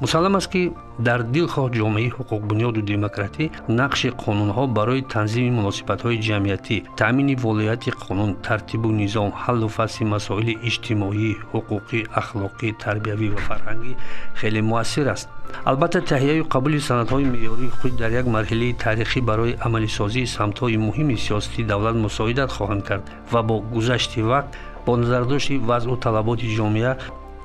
Мусаллам аст, ки дар дилхоҳ ҷомеаи ҳуқуқбунёду демократӣ нақши қонунҳо барои танзими муносибатҳои ҷамъиятӣ, таъмини волояти қонун, тартибу низом, ҳаллу фасли масоили иҷтимоӣ, ҳуқуқӣ, ахлоқӣ, тарбиявӣ ва фарҳангӣ хеле муассир аст. Албатта, таҳияю қабули санадҳои меъёрии ҳуқуқӣ дар як марҳилаи таърихӣ барои амалисозии самтҳои муҳими сиёсати давлат мусоидат хоҳанд кард ва бо гузашти вақт бо назардошти вазъу талаботи ҷомеа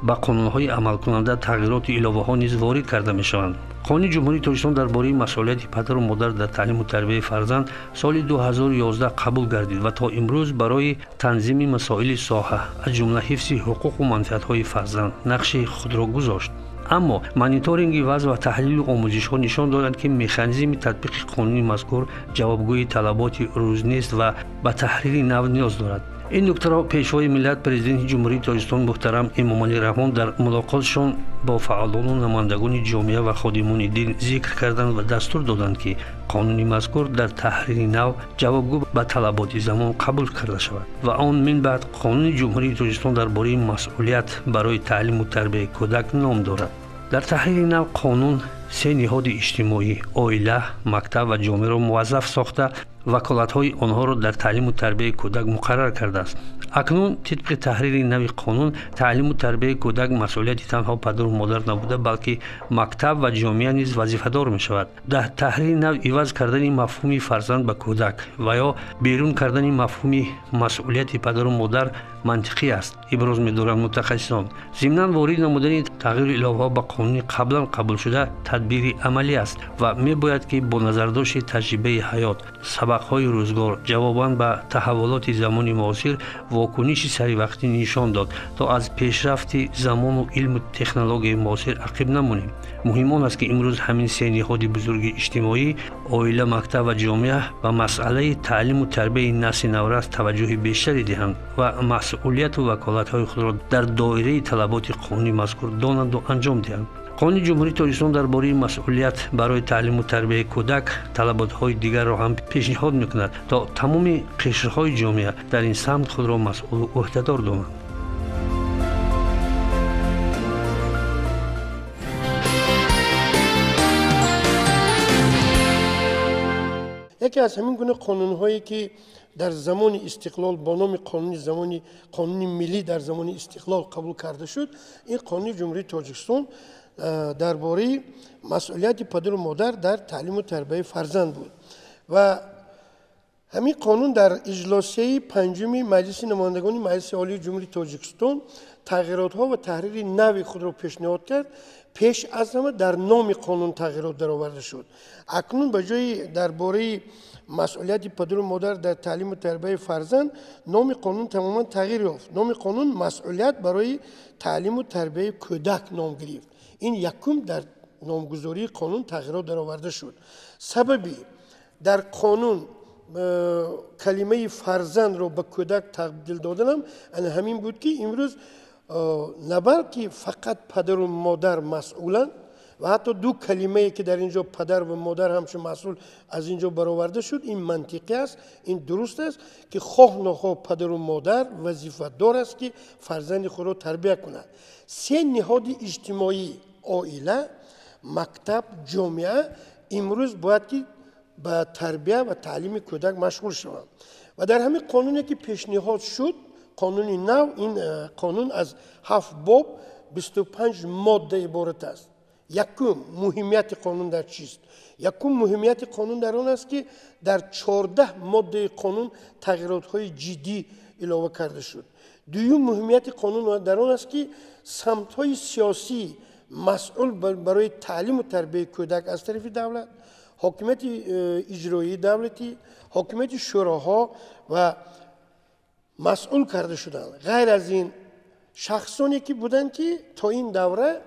ба қонунҳои амалкунанда тағйироту иловаҳо низ ворид карда мешаванд. Қонуни Ҷумҳурии Тоҷикистон дар бораи масъулияти падару модар дар таълиму тарбияи фарзанд соли 2011 қабул гардид ва то имрӯз барои танзими масоили соҳа, аз ҷумла ҳифзи ҳуқуқу манфиатҳои фарзанд, нақши худро гузошт. Аммо мониторинги вазъ ва таҳлилу омӯзишҳо нишон доданд, ки механизми татбиқи қонуни мазкур ҷавобгӯи талаботи рӯз нест ва ба таҳрири нав ниёз дорад. Ин нуктаро Пешвои миллат, Президенти Ҷумҳурии Тоҷикистон муҳтарам Эмомалӣ Раҳмон дар мулоқотшон бо фаъолону намояндагони ҷомеа ва ходимони дин зикр карданд ва дастур доданд, ки қонуни мазкур дар таҳрири нав ҷавобгӯ ба талаботи замон қабул карда шавад ва он минбаъд Қонуни Ҷумҳурии Тоҷикистон дар бораи масъулият барои таълиму тарбияи кӯдак ном дорад. Дар таҳрири нав қонун се ниҳоди иҷтимоӣ, оила, мактаб ва ҷомеаро муваззаф сохта, ваколатҳои онҳоро дар таълиму тарбияи кӯдак муқаррар кардааст. Акнун тибқи таҳрири нави қонун таълиму тарбияи кӯдак масъулияти танҳо падару модар набуда, балки мактаб ва ҷомеа низ вазифадор мешавад. Дар таҳрири нав иваз кардани мафҳуми фарзанд ба кӯдак ва ё берун кардани мафҳуми масъулияти падару модар мантиқӣ аст, иброз медоранд мутахассисон. Зимнан, ворид намудани тағйиру иловаҳо ба қонуни қаблан қабулшуда тадбири амалӣ аст ва мебояд, ки бо назардошти таҷрибаи ҳаёт, сабақҳои рӯзгор, ҷавобан ба таҳаввулоти замони муосир вокуниши саривақтӣ нишон дод, то аз пешрафти замону илму технологияи муосир ақиб намонем. Муҳим он аст, ки имрӯз ҳамин се ниҳоди бузурги иҷтимоӣ, оила, мактаб ва ҷомеа, ба масъалаи таълиму тарбияи насли наврас таваҷҷӯҳи бештаре диҳанд ва масъулияту ваколатҳои худро дар доираи талаботи қонуни мазкур донанду анҷом диҳанд. Қонуни Ҷумҳурии Тоҷикистон дар бораи масъулият барои таълиму тарбияи кӯдак талаботҳои дигарро ҳам пешниҳод мекунад, то тамоми қишрҳои ҷомеа дар ин самт худро масъулу ӯҳдадор донанд. Яке аз ҳамин гуна қонунҳое, ки дар замони истиқлол бо номи қонуни замони қонуни миллӣ дар замони истиқлол қабул карда шуд, ин Қонуни Ҷумҳурии Тоҷикистон дар бораи масъулияти падару модар дар таълиму тарбияи фарзанд буд. Ва ҳамин қонун дар иҷлосияи панҷуми Маҷлиси намояндагони Маҷлиси Олии Ҷумҳурии Тоҷикистон тағйиротҳо ва таҳрири нави худро пешниҳод кард. Пеш аз ҳама дар номи қонун тағйирот дароварда шуд. Акнун ба ҷои дар бораи масъулияти падару модар дар таълиму тарбияи фарзанд номи қонун тамоман тағйир ёфт. Номи қонун масъулият барои таълиму тарбияи кӯдак ном гирифт. Ин якум дар номгузории қонун тағйирот дароварда шуд. Сабаби дар қонун калимаи фарзандро ба кӯдак табдил доданам ана ҳамин буд, ки имрӯз на балки фақат падару модар масъуланд ва ҳатто ду калимае, ки дар ин ҷо падар ва модар ҳамчун масъул аз ин ҷо бароварда шуд, ин мантиқӣ аст, ин дуруст аст, ки хоҳ нохоҳ падару модар вазифадор аст, ки фарзанди худро тарбия кунад. Се ниҳоди иҷтимоӣ, оила, мактаб, ҷомеа, имрӯз бояд ки ба тарбия ва таълими кӯдак машғул шаванд. Ва дар ҳамин қонуне, ки пешниҳод шуд, қонуни нав, ин қонун аз 7 боб, 25 модда иборат аст. Якум муҳимияти қонун дар чист? Якум муҳимияти қонун дар он аст, ки дар 14 моддаи қонун тағйиротҳои ҷиддӣ илова карда шуд. Дуюм муҳимияти қонун дар он аст, ки самтҳои сиёсӣ масъул барои таълиму тарбияи кӯдак аз тарафи давлат, ҳокимияти иҷроии давлатӣ, ҳокимияти шӯроҳо ва масъул карда шуданд. Ғайр аз ин, шахсоне, ки буданд, ки то ин давра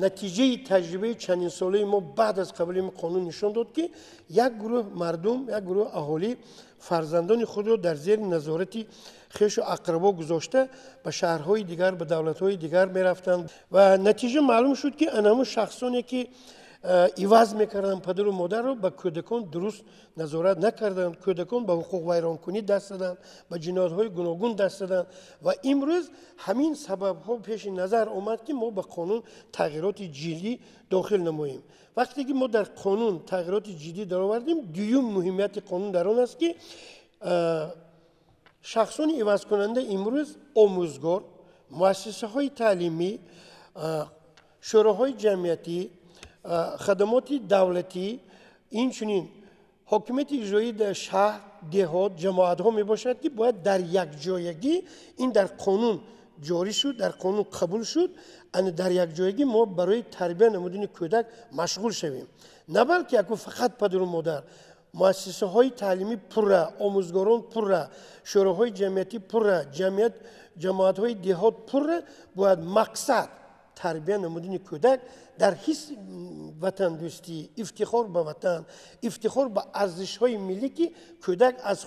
натиҷаи таҷрибаи чандинсолаи мо баъд аз қабули ин қонун нишон дод, ки як гурӯҳ мардум, як гурӯҳ аҳолӣ фарзандони худро дар зери назорати хешу ақрабо гузошта, ба шаҳрҳои дигар, ба давлатҳои дигар мерафтанд. Ва натиҷа маълум шуд, ки ана ҳамун шахсоне, ки иваз мекарданд падару модарро, ба кӯдакон дуруст назорат накарданд, кӯдакон ба ҳуқуқвайронкунӣ даст заданд, ба ҷиноятҳои гуногун даст заданд. Ва имрӯз ҳамин сабабҳо пеши назар омад, ки мо ба қонун тағйироти ҷиддӣ дохил намоем. Вақте ки мо дар қонун тағйироти ҷиддӣ даровардем, дуюм муҳимияти қонун дар он аст, ки шахсони ивазкунанда имрӯз омӯзгор, муассисаҳои таълимӣ, шӯроҳои ҷамъиятӣ, хадамоти давлатӣ, инчунин ҳокимияти иҷроӣ дар шаҳр, деҳот, ҷамоатҳо мебошад, ки бояд дар якҷоягӣ ин дар қонун ҷорӣ шуд, дар қонун қабул шуд, ана дар якҷоягӣ мо барои тарбия намудани кӯдак машғул шавем. На балки яку фақат падару модар, муассисаҳои таълимӣ пурра, омӯзгорон пурра, шӯроҳои ҷамъиятӣ пурра, ҷамоатҳои деҳот пурра бояд мақсад тарбия намудани кӯдак дар ҳисси ватандӯстӣ, ифтихор ба ватан, ифтихор ба арзишҳои миллӣ, ки кӯдак аз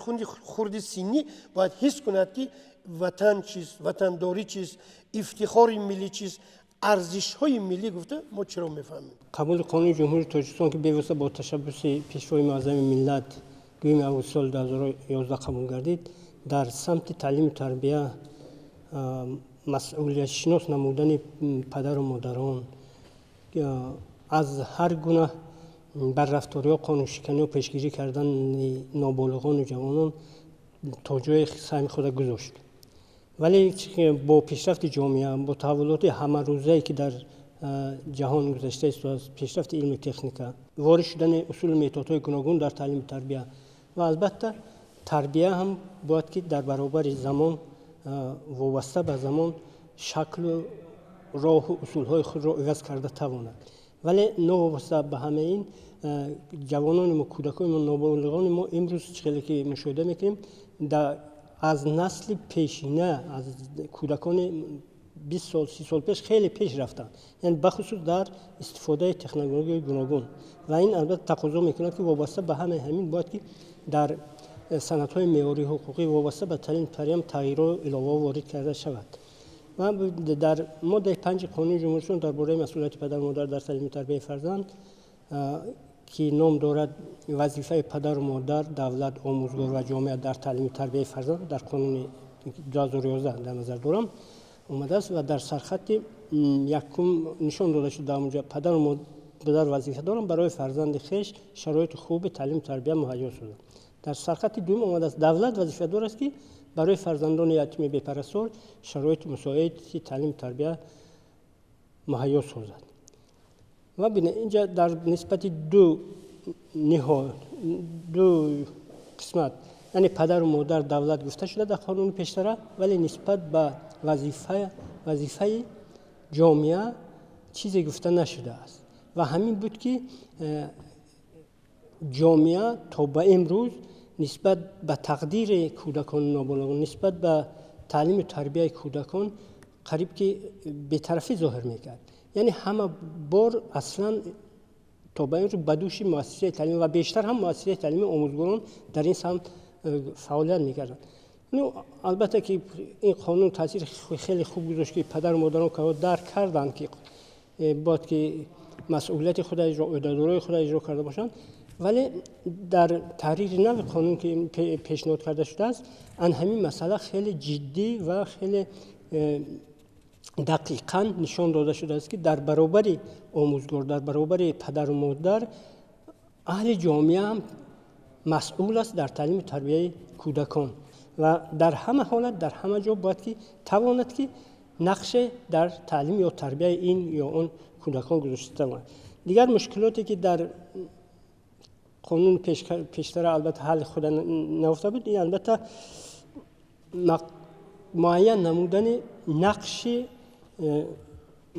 хурди синнӣ бояд ҳис кунад, ки ватан чист, ватандорӣ чист, ифтихори миллӣ чист, арзишҳои миллӣ гуфта мо чаро мефаҳмем. Қабули қонуни Ҷумҳурии Тоҷикистон, ки бевосита бо ташаббуси Пешвои муаззами миллат 2 август соли 2011 қабул гардид, дар самти таълиму тарбия масъулиятшинос намудани падару модарон, аз ҳар гуна баррафториҳо, қонуншиканиҳо пешгирӣ кардани ноболиғону ҷавонон то ҷое саҳми худа гузошт. Вале бо пешрафти ҷомеа, бо таҳаввулоти ҳамарӯзае, ки дар ҷаҳон гузашта истодааст, пешрафти илму техника, ворид шудани усулу методҳои гуногун дар таълиму тарбия ва албатта тарбия ҳам бояд ки дар баробари замон, вобаста ба замон шаклу роҳу усулҳои худро иваз карда тавонад. Вале новобаста ба ҳамаи ин, ҷавонони мо, кӯдакони мо, ноболиғони мо имрӯз чӣ хеле ки мушоҳида мекунем, аз насли пешина, аз кӯдакони 20 сол, 30 сол пеш хеле пеш рафтанд, яъне бахусус дар истифодаи технологияи гуногун. Ва ин албатта тақозо мекунад, ки вобаста ба ҳамаи ҳамин бояд ки дар санадҳои меъёрии ҳуқуқӣ вобаста ба таълиму тарбия тағйиру иловаҳо ворид карда шавад. Ва дар моддаи 5 қонуни Ҷумҳурии дар бораи масъулияти падару модар дар таълиму тарбияи фарзанд, ки ном дорад вазифаи падару модар, давлат, омӯзгор ва ҷомеа дар таълиму тарбияи фарзанд, дар қонуни 2011 дар назар дорам омадааст ва дар сархати якум нишон дода шуд, дар онҷо падару модар вазифа доранд барои фарзанди хеш шароити хуби таълиму тарбия муҳайё созанд. Дар сархати дуюм омадааст, давлат вазифадор аст, ки барои фарзандони ятими бепарастор шароити мусоиди таълиму тарбия муҳайё созад. Ва бинед, инҷа дар нисбати ду ниҳод, ду қисмат, яъне падару модар, давлат гуфта шуда дар қонуни пештара, вале нисбат ба вазифаи ҷомеа чизе гуфта нашудааст. Ва ҳамин буд, ки ҷомеа то ба имрӯз нисбат ба тақдири кӯдакони ноболиғон, нисбат ба таълиму тарбияи кӯдакон қариб ки бетарафӣ зоҳир мекард. Яъне ҳама бор аслан то ба имрӯз ба дӯши муассисаи таълимӣ ва бештар ҳам муассисаи таълимии омӯзгорон дар ин самт фаъолият мекарданд. Албатта ки ин қонун таъсири хеле хуб гузошт, ки падару модарон дарк карданд, ки бояд ки масъулияти худа иҷро, ӯҳдадориҳои худа иҷро карда бошанд. Вале дар таҳрири нави қонун, ки пешниҳод карда шудааст, ан ҳамин масъала хеле ҷиддӣ ва хеле дақиқан нишон дода шудааст, ки дар баробари омӯзгор, дар баробари падару модар аҳли ҷомеа ҳам масъул аст дар таълиму тарбияи кӯдакон ва дар ҳама ҳолат, дар ҳама ҷо бояд ки тавонад, ки нақше дар таълим ё тарбияи ин ё он кӯдакон гузошта тавонад. Дигар мушкилоте, ки дар қонун пештара албатта ҳалли худа наёфта буд, ин албатта муайян намудани нақши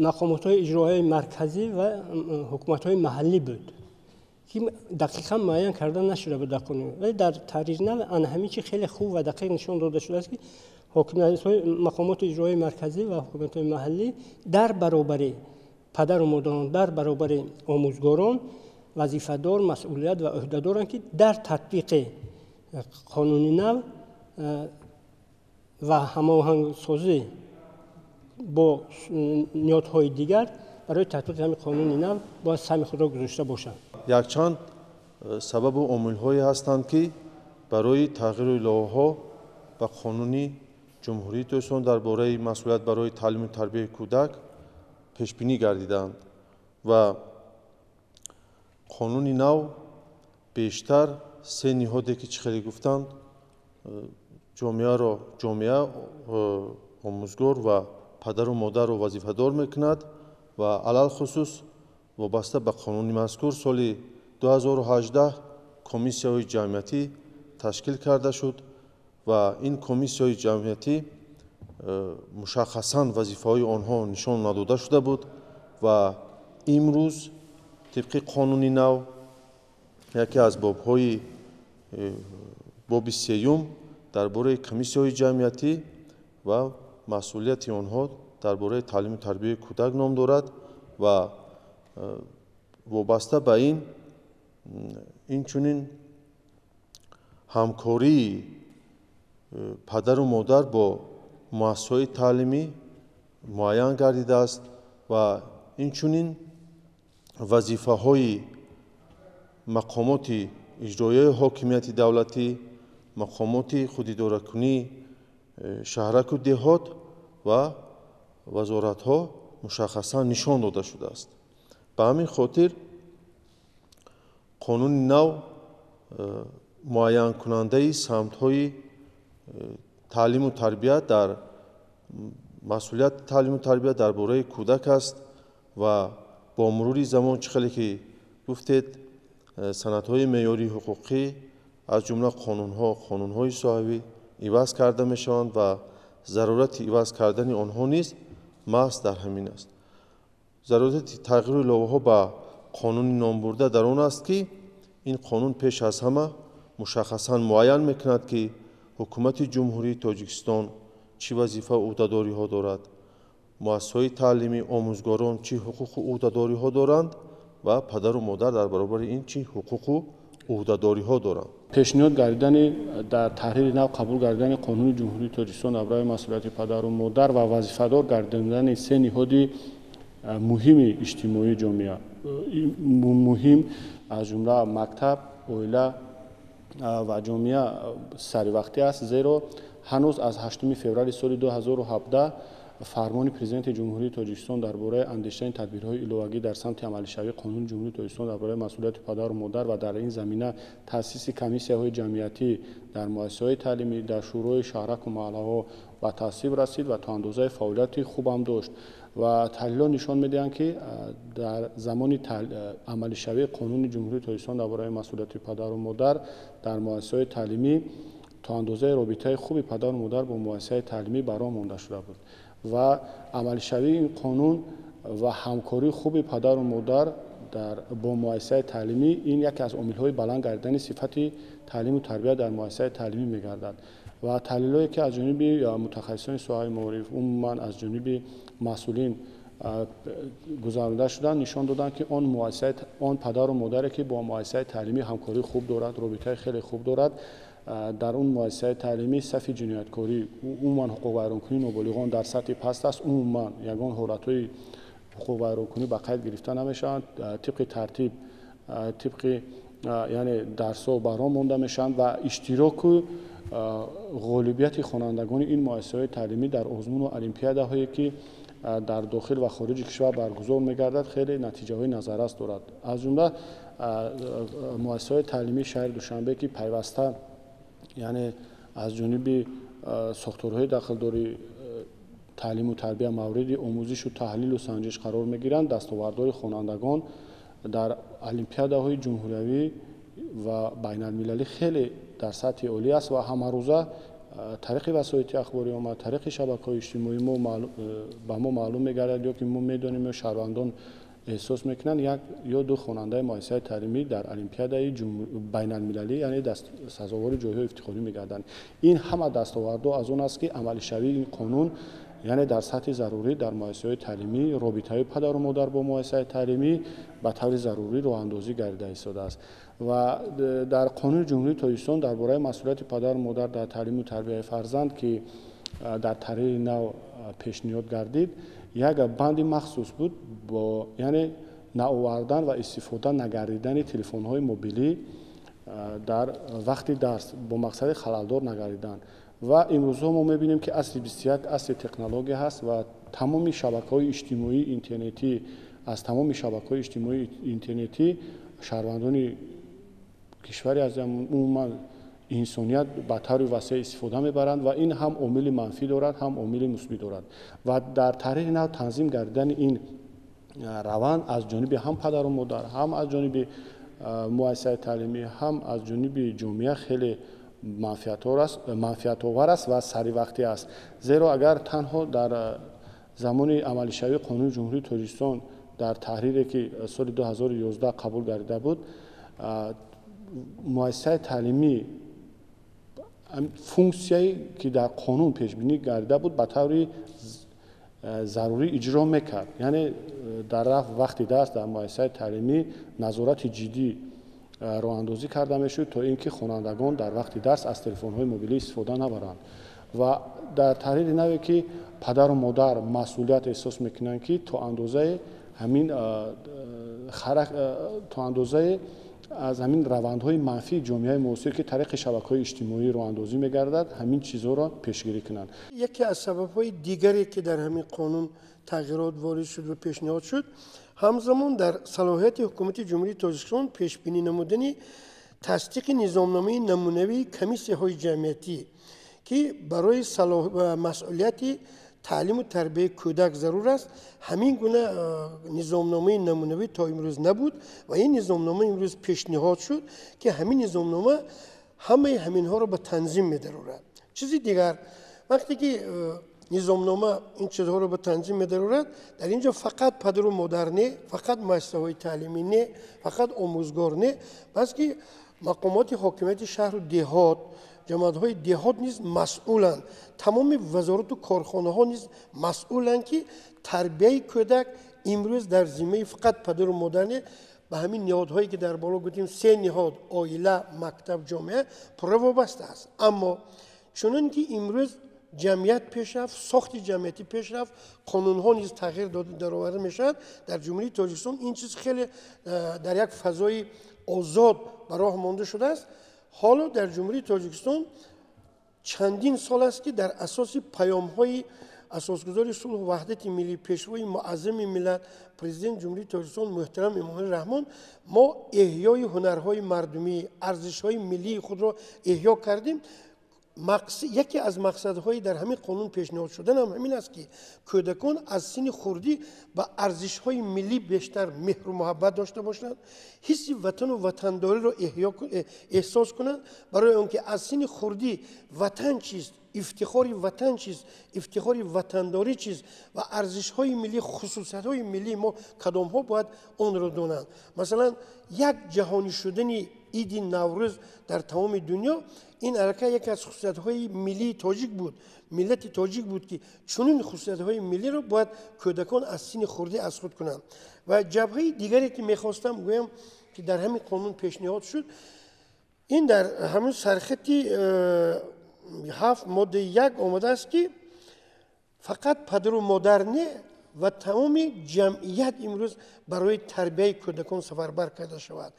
мақомотҳои иҷроияи марказӣ ва ҳукуматҳои маҳаллӣ буд, ки дақиқан муайян карда нашуда буд дар қонун. Вале дар таҳрири нав ана ҳамин чи хеле хуб ва дақиқ нишон дода шудааст, ки мақомоти иҷроияи марказӣ ва ҳукуматҳои маҳаллӣ дар баробари падару модарон, дар баробари омӯзгорон вазифадор, масъулият ва ӯҳда доранд, ки дар татбиқи қонуни нав ва ҳамоҳангсозӣ бо ниҳодҳои дигар Барои татбиқи ҳамин қонуни нав бояд саҳми худро гузошта бошанд. Якчанд сабабу омилҳое ҳастанд, ки барои тағйиру иловаҳо ба қонуни Ҷумҳурии Тоҷикистон дар бораи масъулият барои таълиму тарбияи кӯдак пешбинӣ гардиданд ва қонуни нав бештар се ниҳоде, ки чӣ хеле гуфтанд, ҷомеаро ҷомеа, омӯзгор ва падару модарро вазифадор мекунад ва алалхусус вобаста ба қонуни мазкур соли 2018 комиссияҳои ҷамъиятӣ ташкил карда шуд ва ин комиссияҳои ҷамъиятӣ мушаххасан вазифаҳои онҳо нишон надода шуда буд ва имрӯз тибқи қонуни нав яке аз бобҳои боби сеюм дар бораи комиссияҳои ҷамъиятӣ ва масъулияти онҳо дар бораи таълиму тарбияи кӯдак ном дорад ва вобаста ба ин инчунин ҳамкории падару модар бо муассисаҳои таълимӣ муайян гардидааст ва инчунин вазифаҳои мақомоти иҷроияи ҳокимияти давлатӣ, мақомоти худидоракунии шаҳраку деҳот ва вазоратҳо мушаххасан нишон дода шудааст. Ба ҳамин хотир қонуни нав муайянкунандаи самтҳои таълиму тарбия дар масъулияти таълиму тарбия дар бораи кӯдак аст ва бо мурури замон, чӣ хеле ки гуфтед, санадҳои меъёрии ҳуқуқӣ аз ҷумла қонунҳо, қонунҳои соҳавӣ иваз карда мешаванд ва зарурати иваз кардани онҳо низ маҳз дар ҳамин аст. Зарурати тағйиру иловаҳо ба қонуни номбурда дар он аст, ки ин қонун пеш аз ҳама мушаххасан муайян мекунад, ки ҳукумати Ҷумҳурии Тоҷикистон чӣ вазифа ӯҳдадориҳо дорад, муассисаҳои таълимӣ, омӯзгорон чӣ ҳуқуқу ӯҳдадориҳо доранд ва падару модар дар баробари ин чӣ ҳуқуқу ӯҳдадориҳо доранд. Пешниҳод гардидани дар таҳрири нав қабул гардидани қонуни Ҷумҳурии Тоҷикистон дар бораи масъулияти падару модар ва вазифадор гардидани се ниҳоди муҳими иҷтимоии ҷомеа, муҳим аз ҷумла мактаб, оила ва ҷомеа саривақтӣ аст, зеро ҳанӯз аз 8 феврали соли 2017 фармони Президенти Ҷумҳурии Тоҷикистон дар бораи андешидани тадбирҳои иловагӣ дар самти амалишавии қонуни Ҷумҳурии Тоҷикистон дар бораи масъулияти падару модар ва дар ин замина таъсиси комиссияҳои ҷамъиятӣ дар муассисаҳои таълимӣ, дар шӯрои шаҳраку маҳаллаҳо ба тасвиб расид ва то андозаи фаъолияти хубам дошт. Ва таҳлилҳо нишон медиҳанд, ки дар замони амалишавии қонуни Ҷумҳурии Тоҷикистон дар бораи масъулияти падару модар дар муассисаҳои таълимӣ то андозаи робитаи хуби падару модар бо муассисаи таълимӣ ба роҳ монда шуда буд ва амалишавии ин қонун ва ҳамкории хуби падару модар бо муассисаи таълимӣ ин яке аз омилҳои баланд гардидани сифати таълиму тарбия дар муассисаи таълимӣ мегардад. Ва таҳлилҳое, ки аз ҷониби мутахассисони соҳаи маориф, умуман аз ҷониби масъулин гузаронида шуданд, нишон доданд, ки он падару модаре, ки бо муассисаи таълимӣ ҳамкории хуб дорад, робитаи хеле хуб дорад, дар он муассисаи таълимӣ сафи ҷинояткорӣ, умуман ҳуқуқвайронкунии ноболиғон дар сатҳи паст аст, умуман ягон ҳолатҳои ҳуқуқвайронкунӣ ба қайд гирифта намешаванд, тибқи тартиб, тибқи яъне дарсҳо ба роҳ монда мешаванд ва иштироку ғолибияти хонандагони ин муассисаҳои таълимӣ дар озмуну олимпиадаҳое, ки дар дохил ва хориҷи кишвар баргузор мегардад, хеле натиҷаҳои назаррас дорад. Аз ҷумла муассисаҳои таълимии шаҳри Душанбе, ки пайваста яъне аз ҷониби сохторҳои дахлдори таълиму тарбия мавриди омӯзишу таҳлилу санҷиш қарор мегиранд, дастовардҳои хонандагон дар олимпиадаҳои ҷумҳуриявӣ ва байналмилалӣ хеле дар сатҳи олӣ аст ва ҳамарӯза тариқи васоити ахбори омма, тариқи шабакаҳои иҷтимоӣ ба мо маълум мегардад ё ки мо медонем ё шаҳрвандон эҳсос мекунанд, як ё ду хонандаи муассисаи таълимӣ дар олимпиадаи байналмилалӣ яъне сазовори ҷойҳои ифтихорӣ мегарданд. Ин ҳама дастовардҳо аз он аст, ки амалишавии ин қонун яъне дар сатҳи зарурӣ дар муассисаҳои таълимӣ, робитаҳои падару модар бо муассисаи таълимӣ ба таври зарурӣ роҳандозӣ гардида истодааст. Ва дар қонуни Ҷумҳурии Тоҷикистон дар бораи масъулияти падару модар дар таълиму тарбияи фарзанд, ки дар таҳрири нав пешниҳод гардид, Як банди махсус буд бо, яъне, наовардан ва истифода нагардидани телефонҳои мобилӣ дар вақти дарс бо мақсади халалдор нагардидан. Ва имрӯзҳо мо мебинем, ки асри 21 асри технология ҳаст ва тамоми шабакаҳои иҷтимоии интернетӣ, аз тамоми шабакаҳои иҷтимоии интернетӣ шаҳрвандони кишвари аз умуман инсоният ба таври васеъ истифода мебаранд ва ин ҳам омили манфӣ дорад, ҳам омили мусбӣ дорад. Ва дар таҳрири нав танзим гардидани ин раванд аз ҷониби ҳам падару модар, ҳам аз ҷониби муассисаи таълимӣ, ҳам аз ҷониби ҷомеа хеле манфиатовар аст ва саривақтӣ аст. Зеро агар танҳо дар замони амалишавии Қонуни Ҷумҳурии Тоҷикистон дар таҳрире, ки соли 2011 қабул гардида буд, муассисаи таълимӣ функсияе, ки дар қонун пешбинӣ гардида буд, ба таври зарурӣ иҷро мекард, яъне дар вақти дарс дар муассисаи таълимӣ назорати ҷиддӣ роҳандозӣ карда мешуд, то ин ки хонандагон дар вақти дарс аз телефонҳои мобилӣ истифода набаранд. Ва дар таҳрири наве, ки падару модар масъулият эҳсос мекунанд, ки то андозаи ҳамин то андозае аз ҳамин равандҳои манфии ҷомеаи муосир, ки тариқи шабакаҳои иҷтимоӣ роҳандозӣ мегардад, ҳамин чизҳоро пешгирӣ кунанд. Яке аз сабабҳои дигаре, ки дар ҳамин қонун тағйирот ворид шуд ва пешниҳод шуд, ҳамзамон дар салоҳияти ҳукумати Ҷумҳурии Тоҷикистон пешбинӣ намудани тасдиқи низомномаи намунавии комиссияҳои ҷамъиятӣ, ки барои масъулияти таълиму тарбияи кӯдак зарур аст. Ҳамин гуна низомномаи намунавӣ то имрӯз набуд ва ин низомнома имрӯз пешниҳод шуд, ки ҳамин низомнома ҳамаи ҳаминҳоро ба танзим медарорад. Чизи дигар, вақте ки низомнома ин чизҳоро ба танзим медарорад, дар ин ҷо фақат падару модар не, фақат муассисаҳои таълимӣ не, фақат омӯзгор не, балки мақомоти ҳокимияти шаҳру деҳот, ҷамоатҳои деҳот низ масъуланд, тамоми вазорату корхонаҳо низ масъуланд, ки тарбияи кӯдак имрӯз дар зиммаи фақат падару модар не, ба ҳамин ниҳодҳое, ки дар боло гуфтем, се ниҳод: оила, мактаб, ҷомеа, пурра вобаста аст. Аммо чунон ки имрӯз ҷамъият пеш рафт, сохти ҷамъиятӣ пеш рафт, қонунҳо низ тағйир дароварда мешавад. Дар Ҷумҳурии Тоҷикистон ин чиз хеле дар як фазои озод ба роҳ монда шудааст. Ҳоло дар Ҷумҳурии Тоҷикистон чандин сол аст, ки дар асоси паёмҳои асосгузори сулҳу ваҳдати миллӣ, пешвои муаззами миллат, Президенти Ҷумҳурии Тоҷикистон муҳтарам Эмомалӣ Раҳмон, мо эҳёи ҳунарҳои мардумӣ, арзишҳои миллии худро эҳё кардем. Яке аз мақсадҳои дар ҳамин қонун пешниҳод шудан ҳам ҳамин аст, ки кӯдакон аз синни хурдӣ ба арзишҳои миллӣ бештар меҳру муҳаббат дошта бошанд, ҳисси ватану ватандориро эҳсос кунанд, барои он ки аз синни хурдӣ ватан чист, ифтихори ватан чист, ифтихори ватандорӣ чист ва арзишҳои миллӣ, хусусиятҳои миллии мо кадомҳо, бояд онро донанд. Масалан, як ҷаҳонӣ шудани иди Наврӯз дар тамоми дунё, ин аллакай яке аз хусусиятҳои миллии тоҷик буд, миллати тоҷик буд, ки чунин хусусиятҳои миллиро бояд кӯдакон аз синни хурдӣ аз худ кунанд. Ва ҷабҳаи дигаре, ки мехостам гӯям, ки дар ҳамин қонун пешниҳод шуд, ин дар ҳамин сархати 7, моддаи 1 омадааст, ки фақат падару модар не, ва тамоми ҷамъият имрӯз барои тарбияи кӯдакон сафарбар карда шавад.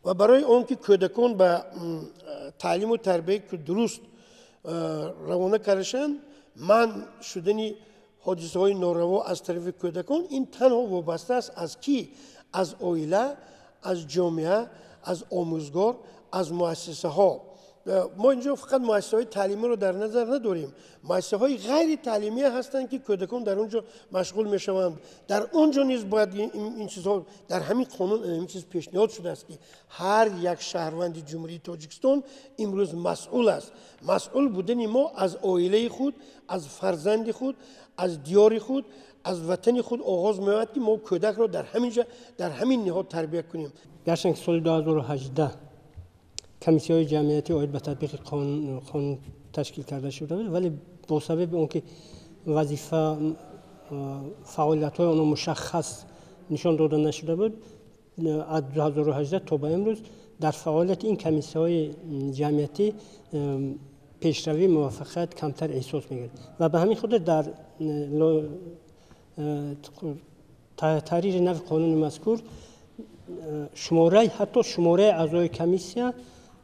Ва барои он ки кӯдакон ба таълиму тарбияи дуруст равона карда шаванд, манъ шудани ҳодисаҳои нораво аз тарафи кӯдакон, ин танҳо вобаста аст аз кӣ? Аз оила, аз ҷомеа, аз омӯзгор, аз муассисаҳо. Мо инҷо фақат муассисаҳои таълимиро дар назар надорем, муассисаҳои ғайритаълимӣ ҳастанд, ки кӯдакон дар он ҷо машғул мешаванд. Дар он ҷо низ бояд ин чизҳо, дар ҳамин қонун ин чиз пешниҳод шудааст, ки ҳар як шаҳрванди Ҷумҳурии Тоҷикистон имрӯз масъул аст. Масъул будани мо аз оилаи худ, аз фарзанди худ, аз диёри худ, аз ватани худ оғоз меояд, ки мо кӯдакро дар ҳамин ҷо, дар ҳамин ниҳод тарбия кунем. Гарчанд ки соли 2018 комиссияҳои ҷамъиятӣ оид ба татбиқи қонун ташкил карда шуда буд, вале бо сабаби он ки вазифа, фаъолиятҳои онҳо мушаххас нишон дода нашуда буд, аз 2018 то ба имрӯз дар фаъолияти ин комиссияҳои ҷамъиятӣ пешравии муваффақият камтар эҳсос мегардад ва ба ҳамин хотир дар Таҳрири нави қонуни мазкур шумораи, ҳатто шумораи аъзои комиссия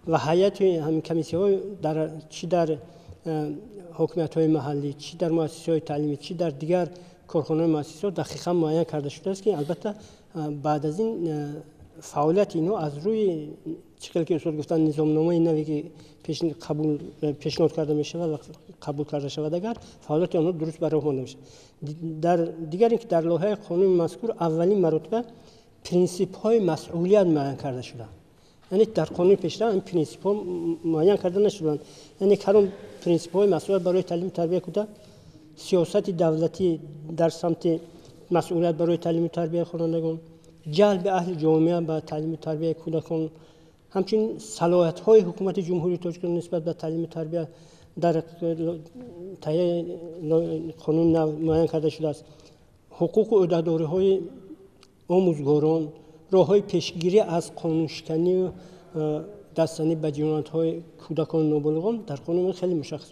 ва ҳайати ҳамин комиссияҳо дар чӣ дар ҳокимиятҳои маҳаллӣ, чӣ дар муассисаҳои таълимӣ, чӣ дар дигар корхонаҳои муассисаҳо дақиқан муайян карда шудааст, ки албатта баъд аз ин фаъолияти инҳо аз рӯи чӣ хел ки устод гуфтанд, низомномаи наве ки пешниҳод карда мешавад ва қабул карда шавад, агар фаъолияти онҳо дуруст ба роҳ монда мешавад. Дар дигар ин ки дар лоиҳаи қонуни мазкур аввалин маротиба принсипҳои масъулият муайян карда шуданд. Яъне дар қонуни пешра ин принсипҳо муайян карда нашуданд. Яъне кадом принсипҳои масъулият барои таълиму тарбияи кӯдак, сиёсати давлатӣ дар самти масъулият барои таълиму тарбияи хонандагон, ҷалби аҳли ҷомеа ба таълиму тарбияи кӯдакон, ҳамчунин салоҳиятҳои ҳукумати Ҷумҳурии Тоҷикистон нисбат ба таълиму тарбия дар таҳияи қонуни нав муайян карда шудааст, ҳуқуқу ӯҳдадориҳои омӯзгорон, роҳҳои пешгирӣ аз қонуншиканию дастзанӣ ба ҷиноятҳои кӯдакону ноболиғон дар қонун хеле мушаххас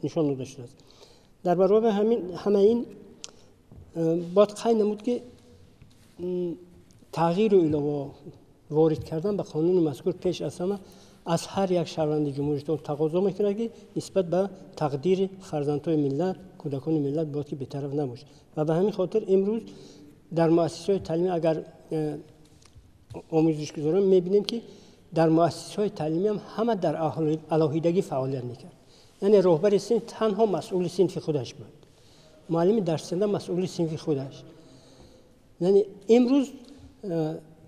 нишон дода шудааст. Дар баробари ҳамаи ин бояд қайд намуд, ки тағйиру илова ворид кардан ба қонуни мазкур пеш аз ҳама аз ҳар як шаҳрванди ҷумҳурият тақозо мекунад, ки нисбат ба тақдири фарзандҳои миллат, кӯдакони миллат бояд ки бетараф набошад. Ва ба ҳамин хотир имрӯз дар муассисаҳои таълимӣ агар омӯзишгузорон мебинем, ки дар муассисаҳои таълимӣ ҳам ҳама дар алоҳидагӣ фаъолият мекард. Яъне роҳбари синф танҳо масъули синфи худаш буд, муаллими дарсдиҳанда масъули синфи худаш. Яъне имрӯз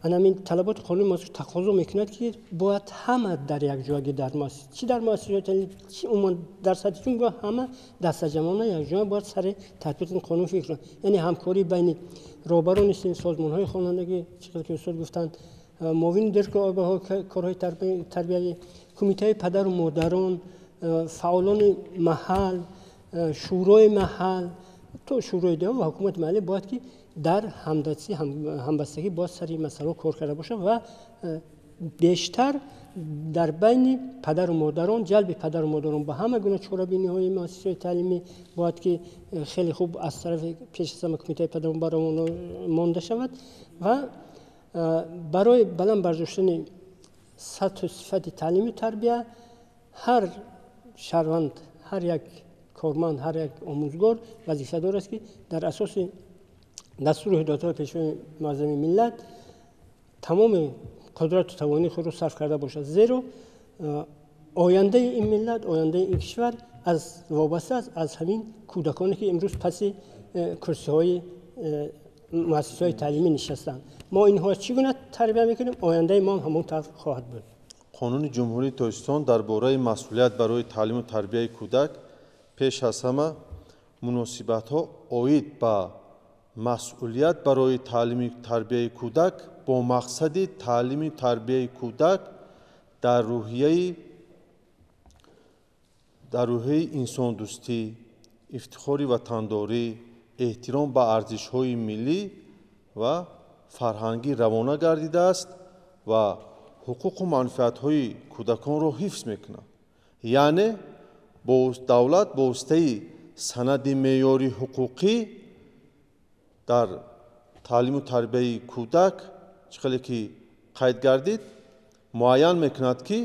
анамин талаботи қонуни мазкур тақозо мекунад, ки бояд ҳама дар якҷоягӣ дар муассиса, чӣ дар муассисаҳои таълимӣ, чӣ умуман дар сатҳи ҷумҳур, ҳама дастаҷамъона якҷоя бояд сари татбиқи қонун фикр кунанд. Яъне ҳамкорӣ байни роҳбарони синф, созмонҳои хонандагӣ, чӣ хел ки устод гуфтанд, муовини директори корҳои тарбиявӣ, кумитаи падару модарон, фаъолони маҳал, шӯрои маҳал то шӯрои деҳа ва ҳукумати маҳаллӣ бояд ки дар ҳамдастӣ, ҳамбастагӣ бояд сари ин масъалаҳо кор карда бошад ва бештар дар байни падару модарон, ҷалби падару модарон ба ҳама гуна чорабиниҳои муассисаҳои таълимӣ бояд ки хеле хуб аз тарафи пеш аз ҳама кумитаи падару модарон монда шавад ва барои баланд бардоштани сатҳу сифати таълиму тарбия ҳар шаҳрванд, ҳар як корманд, ҳар як омӯзгор вазифадор аст, ки дар асоси дастуру ҳидоятҳои Пешвои муаззами миллат тамоми қудрату тавонии худро сарф карда бошад. Зеро ояндаи ин миллат, ояндаи ин кишвар аз вобаста аст аз ҳамин кӯдаконе, ки имрӯз паси курсиҳои муассисаҳои таълимӣ нишастанд. Мо инҳоро чӣ гуна тарбия мекунем, ояндаи мо ҳам ҳамон тавр хоҳад буд. Қонуни Ҷумҳурии Тоҷикистон дар бораи масъулият барои таълиму тарбияи кӯдак пеш аз ҳама муносибатҳо оид ба масъулият барои таълими тарбияи кӯдак бо мақсади таълими тарбияи кӯдак дар рӯҳияи инсондӯстӣ, ифтихори ватандорӣ, эҳтиром ба арзишҳои миллӣ ва фарҳангӣ равона гардидааст ва ҳуқуқу манфиатҳои кӯдаконро ҳифз мекунад. Яъне давлат бо воситаи санади меъёри ҳуқуқӣ дар таълиму тарбияи кӯдак, чӣ хеле ки қайд гардид, муайян мекунад, ки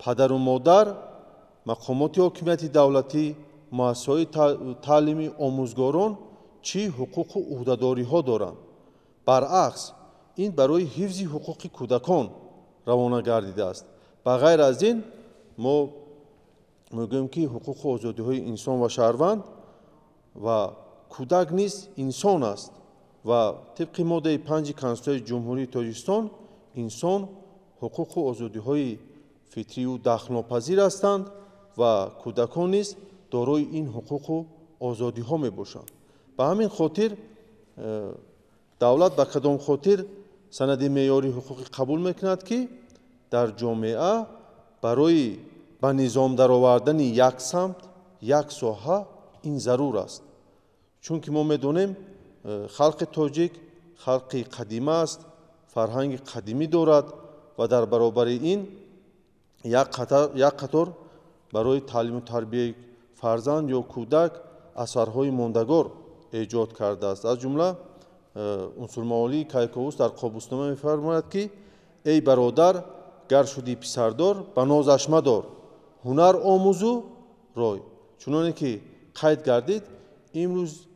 падару модар, мақомоти ҳокимияти давлатӣ, муассисаҳои таълимӣ, омӯзгорон чӣ ҳуқуқу ӯҳдадориҳо доранд. Баръакс, ин барои ҳифзи ҳуқуқи кӯдакон равона гардидааст. Ба ғайр аз ин, мо мегӯем, ки ҳуқуқу озодиҳои инсон ва шаҳрванд ва кӯдак низ инсон аст ва тибқи моддаи 5-и Конститутсияи Ҷумҳурии Тоҷикистон инсон ҳуқуқу озодиҳои фитрию дахлнопазир ҳастанд ва кӯдакон низ дорои ин ҳуқуқу озодиҳо мебошанд. Ба ҳамин хотир давлат ба кадом хотир санади меъёри ҳуқуқӣ қабул мекунад, ки дар ҷомеа барои ба низом даровардани як самт, як соҳа ин зарур аст. Чунки мо медонем, халқи тоҷик халқи қадима аст, фарҳанги қадимӣ дорад ва дар баробари ин як қатор барои таълиму тарбияи фарзанд ё кӯдак асарҳои мондагор эҷод кардааст. Аз ҷумла Унсурмаолии Кайковус дар Қобуснома мефармояд, ки эй бародар, гар шудӣ писардор, ба нозаш мадор, ҳунар омӯзу рой. Чуноне ки қайд гардид, имрӯз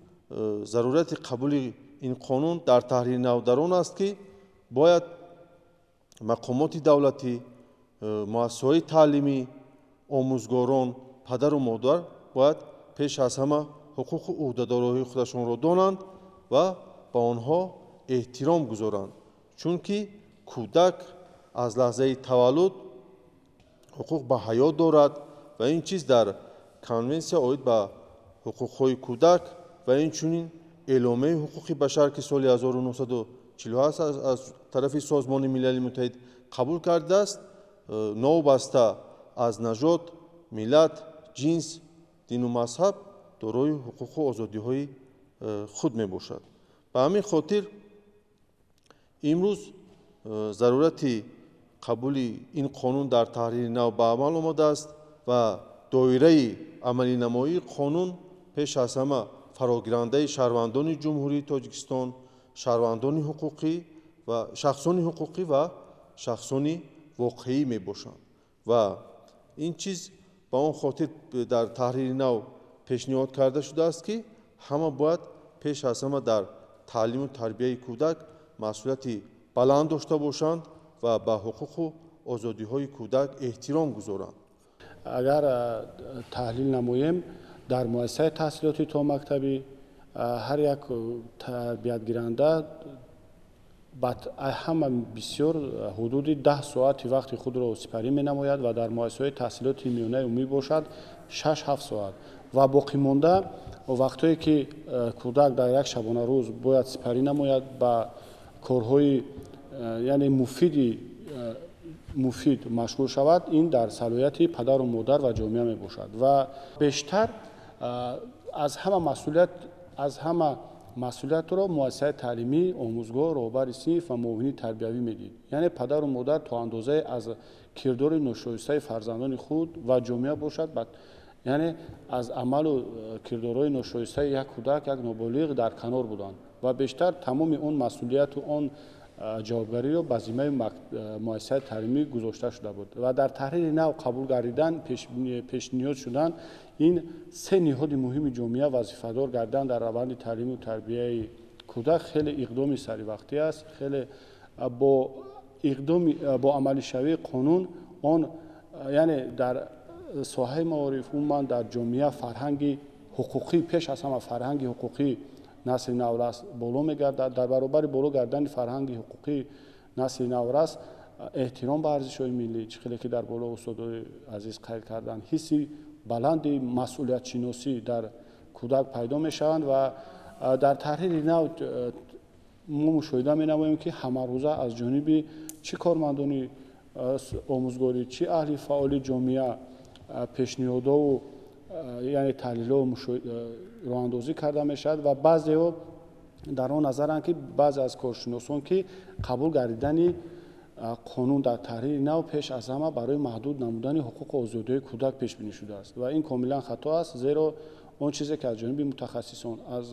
зарурати қабули ин қонун дар таҳрири нав дар он аст, ки бояд мақомоти давлатӣ, муассисаҳои таълимӣ, омӯзгорон, падару модар бояд пеш аз ҳама ҳуқуқу ӯҳдадориҳои худашонро донанд ва ба онҳо эҳтиром гузоранд, чунки кӯдак аз лаҳзаи таваллуд ҳуқуқ ба ҳаёт дорад ва ин чиз дар конвенсия оид ба ҳуқуқҳои кӯдак ва инчунин эъломияи ҳуқуқи башар, ки соли 1948 аз тарафи Созмони Милали Муттаҳид қабул кардааст, новобаста аз нажод, миллат, ҷинс, дину мазҳаб дорои ҳуқуқу озодиҳои худ мебошад. Ба ҳамин хотир имрӯз зарурати қабули ин қонун дар таҳрири нав ба амал омадааст ва доираи амалинамоии қонун пеш аз ҳама фарогирандаи шаҳрвандони Ҷумҳурии Тоҷикистон, шаҳрвандони ҳуқуқӣ ва шахсони ҳуқуқӣ ва шахсони воқеӣ мебошанд. Ва ин чиз ба он хотир дар таҳрири нав пешниҳод карда шудааст, ки ҳама бояд пеш аз ҳама дар таълиму тарбияи кӯдак масъулияти баланд дошта бошанд ва ба ҳуқуқу озодиҳои кӯдак эҳтиром гузоранд. Агар таҳлил намоем, дар муассисаи таҳсилоти томактабӣ ҳар як тарбиятгиранда ҳама бисёр ҳудуди 10 соати вақти худро сипарӣ менамояд ва дар муассисаҳои таҳсилоти миёнаи умумӣ бошад 6-7 соат ва боқимонда вақтҳое ки кӯдак дар як шабонарӯз бояд сипарӣ намояд ба корҳои яъне муфид машғул шавад, ин дар салоҳияти падару модар ва ҷомеа мебошад ва бештар аз ҳама масъулиятро муассисаи таълимӣ, омӯзгор, роҳбари синф ва муовини тарбиявӣ медид. Яъне падару модар то андозае аз кирдори ношоистаи фарзандони худ ва ҷомеа бошад, яъне аз амалу кирдорҳои ношоистаи як кӯдак, як ноболиғ дар канор буданд ва бештар тамоми он масъулияту он ҷавобгариро ба зиммаи муассисаи таълимӣ гузошта шуда буд ва дар таҳрири нав қабул гардидан, пешниҳод шудан ин се ниҳоди муҳими ҷомеа вазифадор гардан дар раванди таълиму тарбияи кӯдак хеле иқдоми саривақтӣ аст. Хеле бо амалишавии қонун он яъне дар соҳаи маориф, умуман дар ҷомеа фарҳанги ҳуқуқӣ, пеш аз ҳама фарҳанги ҳуқуқӣ насли наврас боло мегардад. Дар баробари боло гардани фарҳанги ҳуқуқӣ насли наврас эҳтиром ба арзишҳои миллӣ, чӣ хеле ки дар боло устодои азиз қайд карданд, ҳисси баланди масъулиятшиносӣ дар кӯдак пайдо мешаванд ва дар таҳрири нав мо мушоҳида менамоем, ки ҳамарӯза аз ҷониби чӣ кормандони омӯзгорӣ, чӣ аҳли фаъоли ҷомеа пешниҳодову яъне таҳлилҳо роҳандозӣ карда мешавад ва баъзеҳо дар он назаранд, ки баъзе аз коршиносон, ки қабул гардидани қонун дар таҳрири нав пеш аз ҳама барои маҳдуд намудани ҳуқуқу озодиҳои кӯдак пешбинӣ шудааст ва ин комилан хато аст, зеро он чизе ки аз ҷониби мутахассисон, аз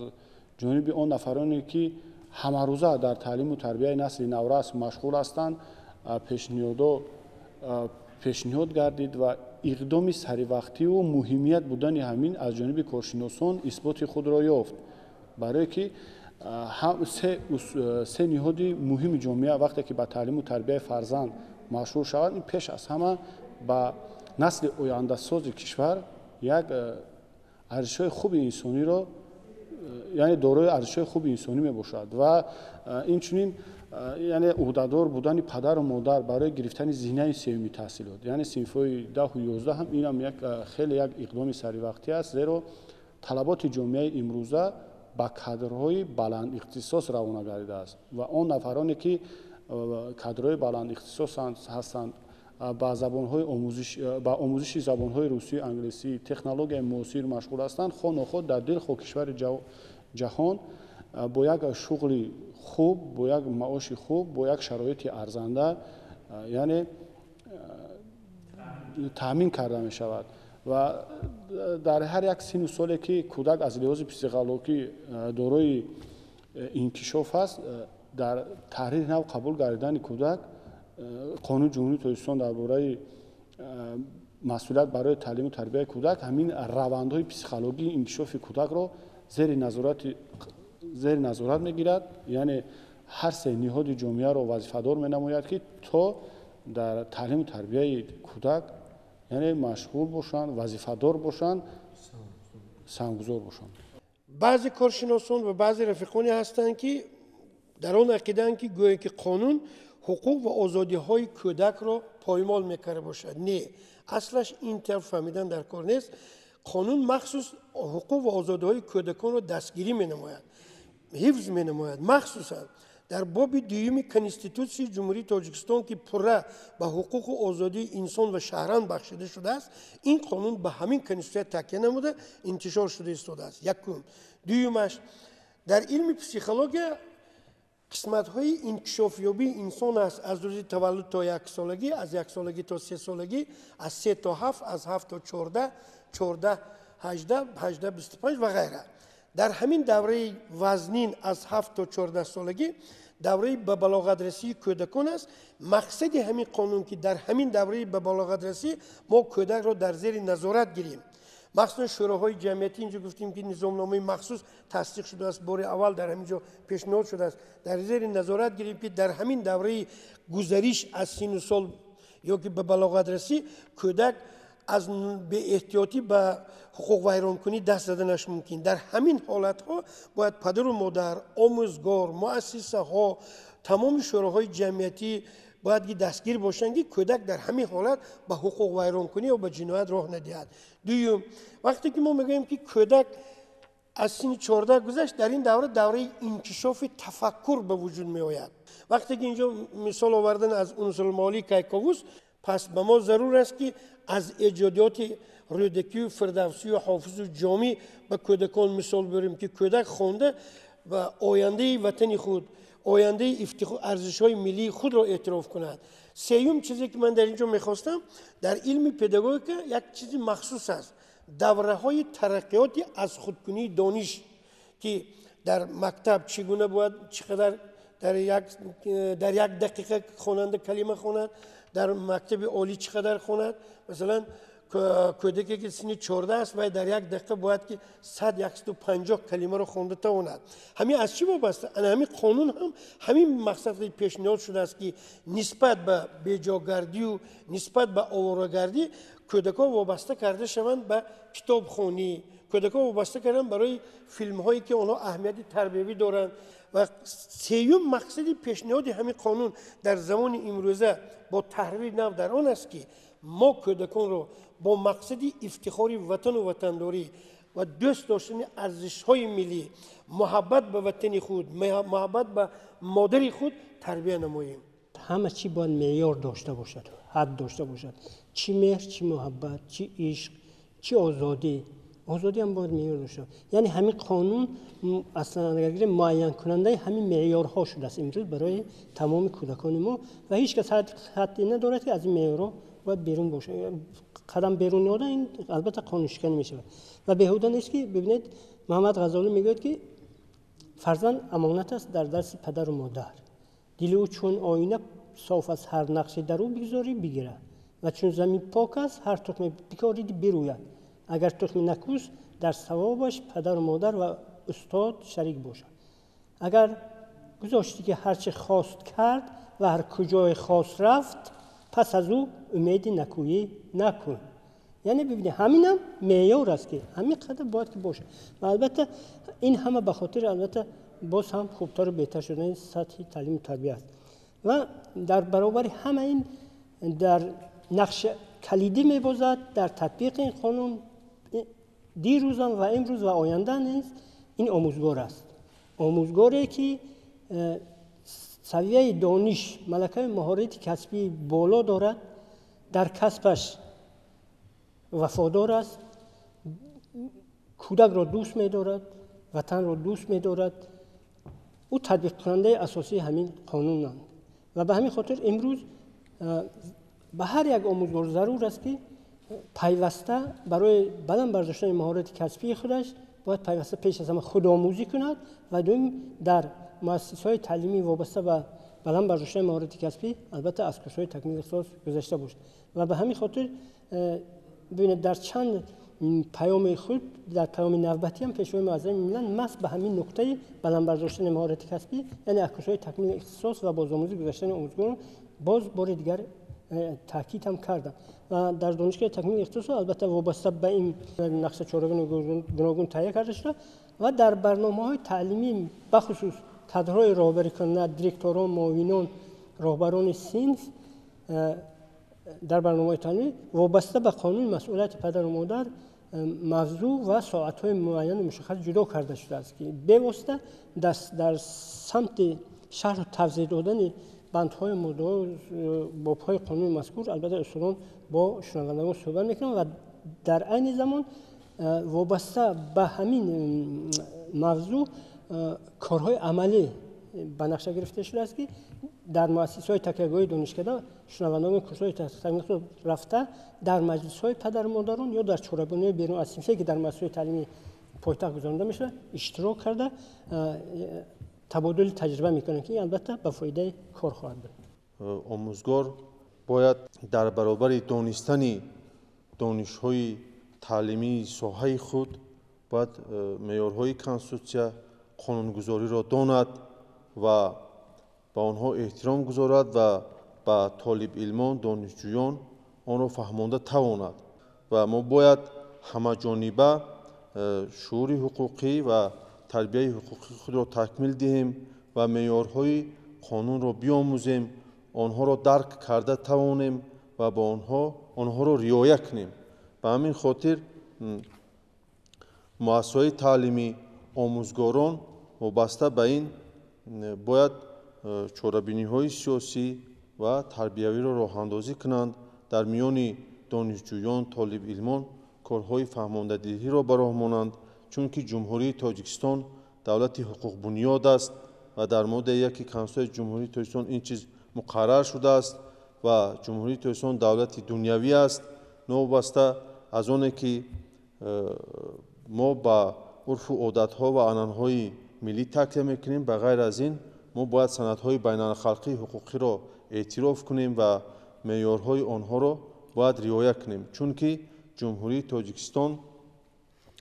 ҷониби он нафароне ки ҳамарӯза дар таълиму тарбияи насли наврас машғул ҳастанд, пешниҳод гардид ва иқдоми саривақтиву муҳимият будани ҳамин аз ҷониби коршиносон исботи худро ёфт. Барое ки се ниҳоди муҳими ҷомеа вақте ки ба таълиму тарбияи фарзанд машғул шавад, ин пеш аз ҳама ба насли ояндасози кишвар як арзишҳои хуби инсониро, яъне дорои арзишҳои хуби инсонӣ мебошад ва инчунин яъне ӯҳдадор будани падару модар барои гирифтани зинаи сеюми таҳсилот, яъне синфҳои 10 11 ҳам инам як хеле як иқдоми саривақтӣ аст, зеро талаботи ҷомеаи имрӯза ба кадрҳои баландихтисос равона гардидааст ва он нафароне ки кадрҳои баландихтисос ҳастанд, ба забонҳои омӯзиш, ба омӯзиши забонҳои русӣ, англисӣ, технологияи муосир машғул ҳастанд, хоҳ нохоҳ дар дилхоҳ кишвари ҷаҳон бо як шуғли хуб, бо як маоши хуб, бо як шароити арзанда яъне таъмин карда мешавад ва Дар ҳар як синну соле ки кӯдак аз лиҳози психологӣ дорои инкишоф аст, дар таҳрири нав қабул гардидани кӯдак Қонуни Ҷумҳурии Тоҷикистон дар бораи масъулият барои таълиму тарбияи кӯдак ҳамин равандҳои психологии инкишофи кӯдакро зери назорат мегирад, яъне ҳар се ниҳоди ҷомеаро вазифадор менамояд, ки то дар таълиму тарбияи кӯдак яъне машғул бошанд, вазифадор бошанд, саҳмгузор бошанд. Баъзе коршиносон ва баъзе рафиқоне ҳастанд, ки дар он ақидаанд, ки гӯё ки қонун ҳуқуқ ва озодиҳои кӯдакро поймол мекарда бошад. Не, аслаш ин тавр фаҳмидан дар кор нест. Қонун махсус ҳуқуқ ва озодиҳои кӯдаконро дастгирӣ менамояд, ҳифз менамояд. Махсусан дар боби дуюми Конститутсияи Ҷумҳурии Тоҷикистон, ки пурра ба ҳуқуқу озодии инсон ва шаҳрванд бахшида шудааст, ин қонун ба ҳамин конститутсия такя намуда интишор шуда истодааст. Якум. Дуюмаш, дар илми психология қисматҳои инкишофёбии инсон аст аз рӯзи таваллуд то яксолагӣ, аз яксолагӣ то сесолагӣ, аз 3 то 7, аз 7 то 14, 14 18, 18 25 ва ғайра. Дар ҳамин давраи вазнин аз 7 то 14 солагӣ давраи ба балоғатрасии кӯдакон аст. Мақсади ҳамин қонун, ки дар ҳамин давраи ба балоғатрасӣ мо кӯдакро дар зери назорат гирем. Махсусан шӯроҳои ҷамъиятӣ, инҷо гуфтем, ки низомномаи махсус тасдиқ шудааст, бори аввал дар ҳамин ҷо пешниҳод шудааст, дар зери назорат гирем, ки дар ҳамин давраи гузариш аз синну сол ё ки ба балоғатрасӣ кӯдак аз беэҳтиётӣ ба ҳуқуқвайронкунӣ даст заданаш мумкин. Дар ҳамин ҳолатҳо бояд падару модар, омӯзгор, муассисаҳо, тамоми шӯроҳои ҷамъиятӣ бояд ки дастгир бошанд, ки кӯдак дар ҳамин ҳолат ба ҳуқуқвайронкунӣ ё ба ҷиноят роҳ надиҳад. Дуюм, вақте ки мо мегӯем, ки кӯдак аз синни 14 гузашт, дар ин давра давраи инкишофи тафаккур ба вуҷуд меояд. Вақте ки инҷо мисол овардан аз Унсурулмаолии Кайковус, пас ба мо зарур аст, ки аз эҷодиёти Рӯдакию Фирдавсию Ҳофизу Ҷомӣ ба кӯдакон мисол биёрем, ки кӯдак хонда ба ояндаи ватани худ, ояндаи арзишҳои миллии худро эътироф кунад. Сеюм чизе, ки ман дар ин ҷо мехостам, дар илми педагогика як чизи махсус аст: давраҳои тараққиёти аз худкунии дониш, ки дар мактаб чӣ гуна бояд, чӣ қадар дар як дақиқа хонанда калима хонад, дар мактаби олӣ чӣ қадар хонад. Масалан, кӯдаке, ки синни 14 аст, вай дар як дақиқа бояд ки 100-150 калимаро хонда тавонад. Ҳамин аз чӣ вобаста? Ана ҳамин қонун ҳам ҳамин мақсад пешниҳод шудааст, ки нисбат ба беҷогардию нисбат ба оворагардӣ кӯдакҳо вобаста карда шаванд ба китобхонӣ, кӯдакҳо вобаста кардан барои филмҳое, ки онҳо аҳамияти тарбиявӣ доранд. Ва сеюм мақсади пешниҳоди ҳамин қонун дар замони имрӯза бо таҳрири нав дар он аст, ки мо кӯдаконро бо мақсади ифтихори ватану ватандорӣ ва дӯст доштани арзишҳои миллӣ, муҳаббат ба ватани худ, муҳаббат ба модари худ тарбия намоем. Ҳама чӣ бояд меъёр дошта бошад, ҳад дошта бошад. Чӣ меҳр, чӣ муҳаббат, чӣ ишқ, чӣ озодӣ. Озодӣ ҳам бояд меъёр дошта бошад. Яъне ҳамин қонун аслан агар гирем муайянкунандаи ҳамин меъёрҳо шудааст имрӯз барои тамоми кӯдакони мо ва ҳеҷ кас ҳадде надорад, ки аз ин меъёрҳо бояд берун бошад. Қадам берун ниҳодан ин албатта қонуншиканӣ мешавад. Ва беҳуда нест, ки бибинед, Муҳаммад Ғазолӣ мегӯяд, ки фарзанд амонат аст дар дасти падару модар, дили ӯ чун оина соф аст, ҳар нақше дар ӯ бигзорӣ бигирад ва чун замин пок аст, ҳар тухме бикоридӣ бирӯяд. Агар тухми накӯст, дар савобаш падару модар ва устод шарик бошад. Агар гузоштӣ, ки ҳарчи хост кард ва ҳар куҷое хост рафт, пас аз ӯ умеди накӯӣ накун. Яъне бибинед, ҳаминам меъёр аст, ки ҳамин қадар бояд ки бошад. Ва албатта ин ҳама ба хотири албатта боз ҳам хубтару беҳтар шудани сатҳи таълиму тарбия аст. Ва дар баробари ҳама ин дар нақши калидӣ мебозад дар татбиқи ин қонун дирӯзам ва имрӯз ва оянда низ ин омӯзгор аст. Омӯзгоре, ки савияи дониш, малакаи маҳорати касбӣ боло дорад, дар касбаш вафодор аст, кӯдакро дӯст медорад, ватанро дӯст медорад. Ӯ татбиқкунандаи асосии ҳамин қонунанд. Ва ба ҳамин хотир имрӯз ба ҳар як омӯзгор зарур аст, ки пайваста барои баланд бардоштани маҳорати касбии худаш бояд пайваста пеш аз ҳама худомӯзӣ кунад ва дуюм дар муассисаҳои таълимӣ вобаста ба баланд бардоштани маҳорати касбӣ албатта аз курсҳои такмили ихтисос гузашта бошад. Ва ба ҳамин хотир бибинед, дар чанд паёми худ, дар паёми навбатӣ ҳам Пешвои муаззами миллат маҳз ба ҳамин нуқтаи баланд бардоштани маҳорати касбӣ, яъне аз курсҳои такмили ихтисос ва бозомӯзӣ гузаштани омӯзгорон боз бори дигар таъкид ҳам кардам. Ва дар донишгоҳи такмили ихтисос албатта вобаста ба ин нақша чорабиниҳои гуногун таҳия карда шуда ва дар барномаҳои таълимӣ бахусус кадрҳои роҳбарикунанда, директорон, муовинон, роҳбарони синф дар барномаҳои таълимӣ вобаста ба қонуни масъулияти падару модар мавзӯъ ва соатҳои муайяну мушаххас ҷудо карда шудааст, ки бевосита дар самти шарҳу тавзеҳ додани бандҳои моддаҳо, бобҳои қонуни мазкур албатта устодон бо шунавандагон суҳбат мекунанд ва дар айни замон вобаста ба ҳамин мавзӯъ корҳои амалӣ ба нақша гирифта шудааст, ки дар муассисаҳои такягоҳии донишкада шунавандагони курсҳои такмили рафта дар маҷлисҳои падару модарон ё дар чорабиниҳои берун аз синфе, ки дар муассисаҳои таълимии пойтахт гузаронида мешавад, иштирок карда табодули таҷриба мекунанд, ки албатта ба фоидаи кор хоҳад буд. Омӯзгор бояд дар баробари донистани донишҳои таълимии соҳаи худ бояд меъёрҳои конститутсия, қонунгузориро донад ва ба онҳо эҳтиром гузорад ва ба толибилмон, донишҷӯён онро фаҳмонда тавонад. Ва мо бояд ҳамаҷониба шуури ҳуқуқӣ ва тарбияи ҳуқуқии худро такмил диҳем ва меъёрҳои қонунро биомӯзем, онҳоро дарк карда тавонем ва ба онҳоро риоя кунем. Ба ҳамин хотир муассисаҳои таълимӣ, омӯзгорон вобаста ба ин бояд чорабиниҳои сиёсӣ ва тарбиявиро роҳандозӣ кунанд, дар миёни донишҷӯён, толибилмон корҳои фаҳмондадиҳиро ба роҳ монанд, чунки Ҷумҳурии Тоҷикистон давлати ҳуқуқбунёд аст ва дар моддаи 1 Конститутсияи Ҷумҳурии Тоҷикистон ин чиз муқаррар шудааст ва Ҷумҳурии Тоҷикистон давлати дунявӣ аст, новобаста аз оне ки мо ба урфу одатҳо ва анъанаҳои миллӣ такя мекунем. Ба ғайр аз ин мо бояд санадҳои байналхалқии ҳуқуқиро эътироф кунем ва меъёрҳои онҳоро бояд риоя кунем, чунки Ҷумҳурии Тоҷикистон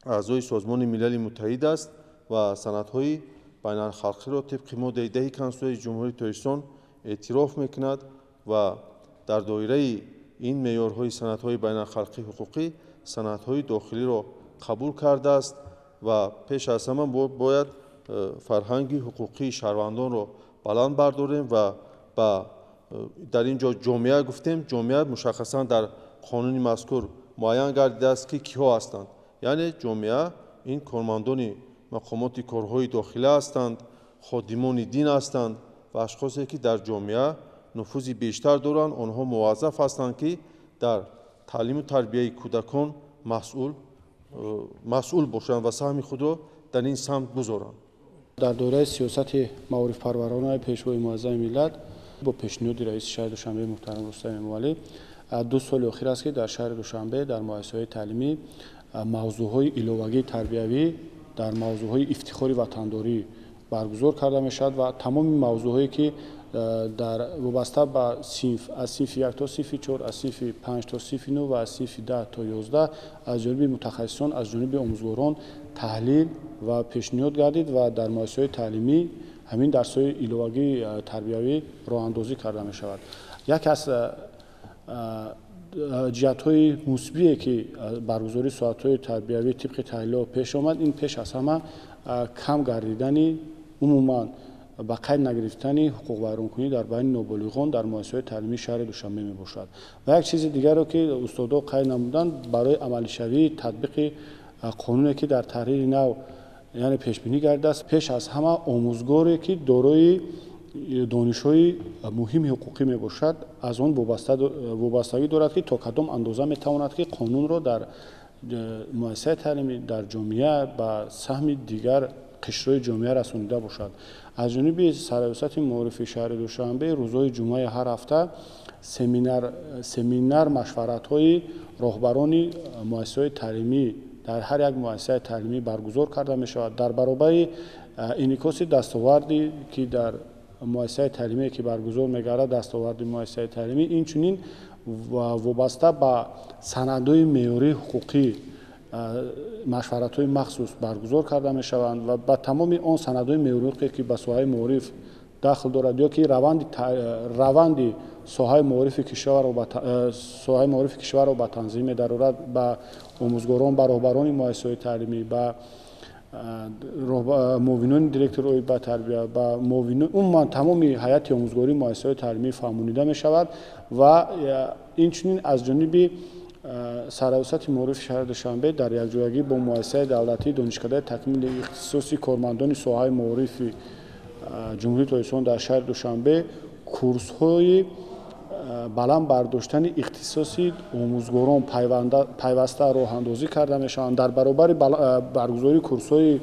аъзои Созмони Милали Муттаҳид аст ва санадҳои байналхалқиро тибқи моддаи 10 Конститутсияи Ҷумҳурии Тоҷикистон эътироф мекунад ва дар доираи ин меъёрҳои санадҳои байналхалқии ҳуқуқӣ санадҳои дохилиро қабул кардааст ва пеш аз ҳама бояд фарҳанги ҳуқуқии шаҳрвандонро баланд бардорем ва дар ин ҷо ҷомеа гуфтем, ҷомеа мушаххасан дар қонуни мазкур муайян гардидааст, ки киҳо ҳастанд. Яъне ҷомеа ин кормандони мақомоти корҳои дохила ҳастанд, ходимони дин ҳастанд ва ашхосе, ки дар ҷомеа нуфузи бештар доранд, онҳо муваззаф ҳастанд, ки дар таълиму тарбияи кӯдакон масъул бошанд ва саҳми худро дар ин самт гузоранд. Дар доираи сиёсати маорифпарваронаи Пешвои муаззами миллат бо пешниҳоди раиси шаҳри Душанбе муҳтарам Рустам Эмомалӣ 2 соли охир аст, ки дар шаҳри Душанбе дар муассисаҳои таълимӣ мавзӯъҳои иловагии тарбиявӣ дар мавзӯъҳои ифтихори ватандорӣ баргузор карда мешавад ва тамоми мавзӯъҳое, ки дар вобаста ба синф, аз синфи 1 то синфи 4, аз синфи 5 то синфи 9 ва аз синфи 10 то 11 аз ҷониби мутахассисон, аз ҷониби омӯзгорон таҳлил ва пешниҳод гардид ва дар муассисаҳои таълимӣ ҳамин дарсҳои иловагии тарбиявӣ роҳандозӣ карда мешавад. Яке аз ҷиҳатҳои мусбие, ки баргузории соатҳои тарбиявӣ тибқи таҳлилҳо пеш омад, ин пеш аз ҳама кам гардидани умуман ба қайд нагирифтани ҳуқуқвайронкунӣ дар байни ноболиғон дар муассисаҳои таълимии шаҳри Душанбе мебошад. Ва як чизи дигаро, ки устодо қайд намуданд, барои амалишавии татбиқи қонуне, ки дар таҳрири нав яъне пешбинӣ гардидааст, пеш аз ҳама омӯзгоре, ки дорои донишҳои муҳими ҳуқуқӣ мебошад, аз он вобастагӣ дорад, ки то кадом андоза метавонад, ки қонунро дар муассисаи таълимӣ, дар ҷомеа ба саҳми дигар қишрҳои ҷомеа расонида бошад. Аз ҷониби Сарраёсати маорифи шаҳри Душанбе рӯзҳои ҷумъаи ҳар ҳафта семинар машваратҳои роҳбарони муассисаҳои таълимӣ дар ҳар як муассисаи таълимӣ баргузор карда мешавад. Дар баробари инъикоси дастоварде ки дар муассисаи таълимие ки баргузор мегардад, дастоварди муассисаи таълимӣ инчунин вобаста ба санадҳои меъёрии ҳуқуқӣ машваратҳои махсус баргузор карда мешаванд ва ба тамоми он санадҳои меъёрии ҳуқуқӣ ки ба соҳаи маориф дахл дорад ё ки раванди соҳаи маорифи кишварро ба танзим медарорад, ба омӯзгорон, ба роҳбарони муассисаҳои таълимӣ, ба муовинони директорҳои ба тарбия, ба умуман тамоми ҳайати омӯзгории муассисаҳои таълимӣ фаҳмонида мешавад ва инчунин аз ҷониби Сарраёсати маорифи шаҳри Душанбе дар якҷоягӣ бо муассисаи давлатии донишкадаи такмили ихтисоси кормандони соҳаи маорифи Ҷумҳурии Тоҷикистон дар шаҳри Душанбе курсҳои баланд бардоштани ихтисоси омӯзгорон пайваста роҳандозӣ карда мешаванд. Дар баробари баргузории курсҳои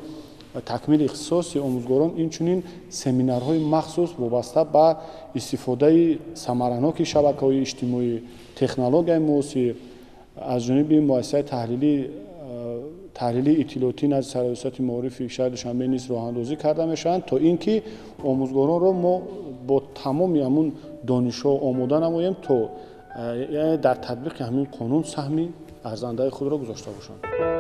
такмили ихтисоси омӯзгорон инчунин семинарҳои махсус вобаста ба истифодаи самараноки шабакаҳои иҷтимоӣ, технологияи муосир аз ҷониби муассисаи таҳлили иттилоотӣ назди Сарраёсати маорифи шаҳри Душанбе низ роҳандозӣ карда мешаванд, то ин ки омӯзгоронро мо бо тамоми ҳамун донишҳо омода намоем, то дар татбиқи ҳамин қонун саҳми арзандаи худро гузошта бошанд.